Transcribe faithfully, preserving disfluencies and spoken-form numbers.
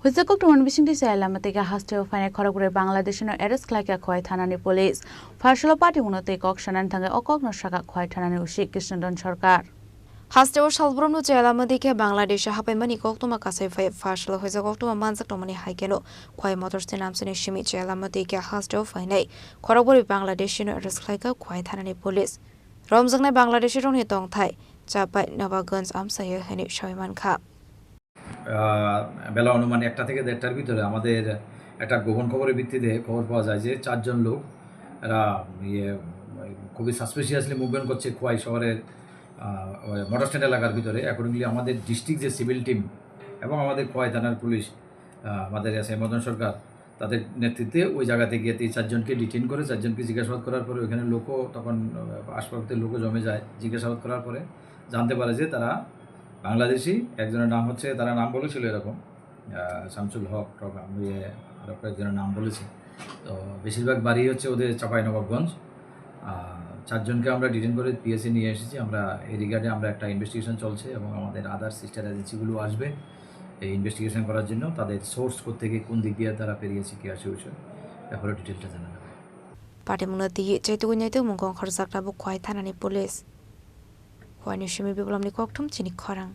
Hwisa koktwmani bisingtwi chaya lama tei khe hasteo phainai khorokbrwi Bangladeshino arrest khlaikha Khowai thanani police. Pharsalo party mungno tei kok sanani thangwi o kokno sakha Khowai thanani O C Krishnadon Sarkar. Hasteo salbrumno chaya lama tei khe Bangladesh hapaimani koktwma kasai phai pharsalo hwisa koktwma manjak tongmani hai kheno Khowai Motors ni namsani simi chaya lama tei khe hasteo phainai khorokbrwi Bangladeshino arrest khlaikha Khowai thanani police. Romjaknai Bangladeshi rokni tongthai Chapai Nobabganj amchaio hwnwi sawi mankha. আহ, বেলা অনুমান একটা থেকে দেড়টার ভিতরে আমাদের একটা গোপন খবরের ভিত্তিতে খবর পাওয়া যায় যে চারজন লোক, এরা ইয়ে, খুবই সাসপিশিয়াসলি মুভমেন্ট করছে খোয়াই শহরের, আহ, ওই মোটর স্ট্যান্ড এলাকার ভিতরে। অ্যাকর্ডিংলি আমাদের ডিস্ট্রিক্ট যে সিভিল টিম এবং আমাদের খোয়াই থানার পুলিশ, আহ, আমাদের এসআই মদন সরকার, তাদের নেতৃত্বে ওই জায়গাতে গিয়ে এই চারজনকে ডিটেইন করে, চারজনকে জিজ্ঞাসাবাদ করার পরে ওইখানে লোকও তখন, আহ, আশপাশের লোকও জমে যায়। জিজ্ঞাসাবাদ করার পরে জানতে পারে যে তারা বাংলাদেশি। একজনের নাম হচ্ছে, তারা নাম বলেছিল এরকম, আহ, শামসুল হক টক, ইয়ে, আরও কয়েকজনের নাম বলেছে। তো বেশিরভাগ বাড়ি হচ্ছে ওদের চাঁপাইনবাবগঞ্জ। আহ, চারজনকে আমরা ডিটেইন করে পিএসএ নিয়ে এসেছি। আমরা এই রিগার্ডে আমরা একটা ইনভেস্টিগেশন চলছে এবং আমাদের আদার সিস্টার এজেন্সিগুলো আসবে এই ইনভেস্টিগেশন করার জন্য। তাদের সোর্স কোত্থেকে, কোন দিক দিয়ে তারা পেরিয়েছে, কী আছে, ওই সব ব্যাপারে ডিটেলটা জানা যাবে। Patimungno twi chaitugwi naituk mung kong khorjakna bo Khowai thanani police. Khowai ni simi Biplopni kokthum chini khorang.